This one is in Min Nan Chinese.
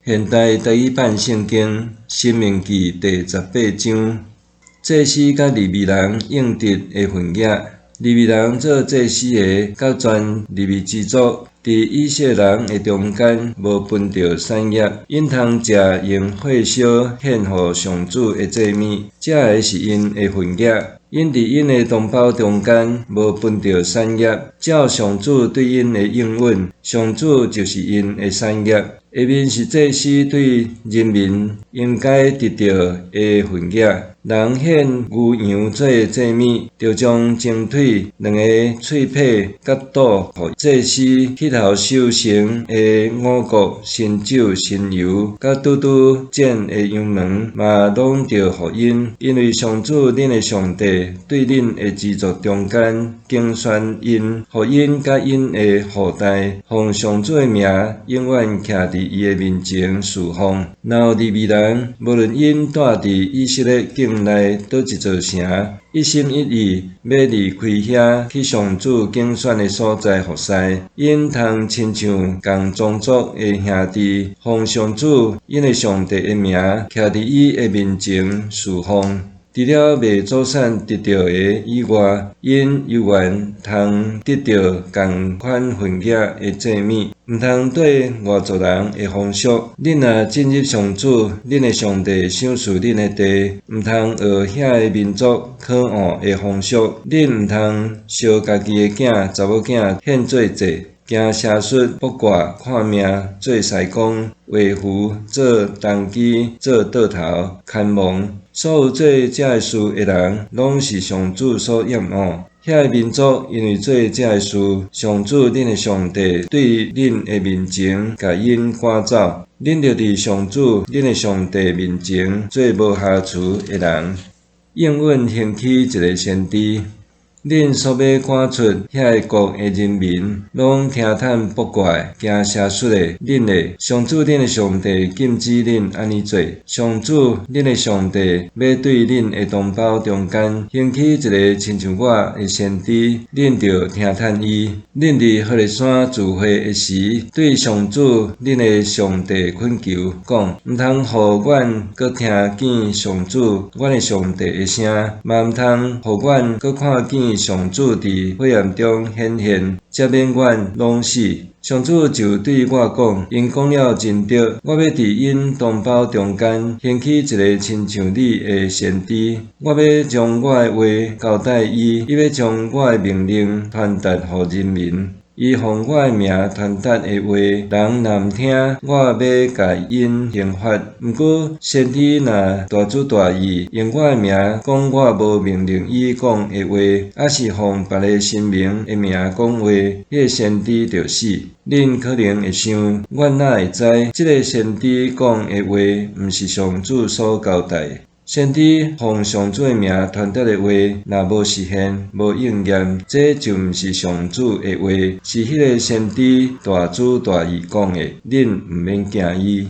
現代台語版聖經《申命記》第18章，祭司佮利未人應得的份額。利未人做祭司的，佮全利未支族，佇以色列人的中間無分著產業，𪜶通食用火燒獻予上主的祭物，這个是𪜶的份額。𪜶佇𪜶的同胞中間無分著產業，照上主對𪜶的應允，上主就是𪜶的產業。下面是祭司對人民應該得著的份額。人獻牛羊做祭物，著將前腿兩个喙䫌佮肚予祭司。彼頭收成的五穀、新酒、新油，佮拄拄剪的羊毛，嘛攏著予𪜶。因為上主恁的上帝對恁的支族中間揀選𪜶，予𪜶佮𪜶的後代，奉上主的名，永遠徛佇伊的面前事奉。若有利未人，無論𪜶住佇以色列境內佗一座城，一心一意欲離開遐去上主揀選的所在服侍，𪜶通親像仝宗族的兄弟，奉上主𪜶的上帝的名，徛佇伊的面前事奉。除了賣祖產得著的以外，𪜶猶原通得著仝款份額的祭物，毋通綴外族人的風俗。恁若進入上主恁的上帝賞賜恁的地，毋通學遐个民族可惡的風俗。恁毋通燒家己的囝、查某囝獻做祭，行邪術、卜卦、看命、做師公、畫符、做童乩、做桌頭、牽亡。所有做這个事的人，攏是上主所厭惡。遐个民族因為做這个事，上主恁的上帝對恁的面前共𪜶趕走。恁著佇上主恁的上帝面前做無瑕疵的人。應允興起一个先知。恁所欲趕出遐个國的人民，攏聽趁卜卦、行邪術的。恁的上主恁的上帝禁止恁按呢做。上主恁的上帝欲對恁的同胞中間興起一个親像我的先知，恁著聽趁伊。恁佇何烈山聚會的時，對上主恁的上帝懇求，講：毋通予阮閣聽見上主阮的上帝的聲，嘛毋通予阮閣看見上主佇火焰中顯現，才免阮攏死。上主就對我講：𪜶講了真對，我欲佇𪜶同胞中間興起一个親像你的先知，我欲將我的話交代伊，伊欲將我的命令傳達予人民。伊奉我的名傳達的話，人若毋聽，我欲共𪜶刑罰。毋過先知若大主大意，用我的名講我無命令伊講的話，抑是奉別个神明的名講話，彼个先知著死。恁可能會想，阮哪會知，這个先知講的話，毋是上主所交代的？先知奉上主的名傳達的話，若無實現、無應驗，這就毋是上主的話，是彼个先知大主大意講的。恁毋免驚伊。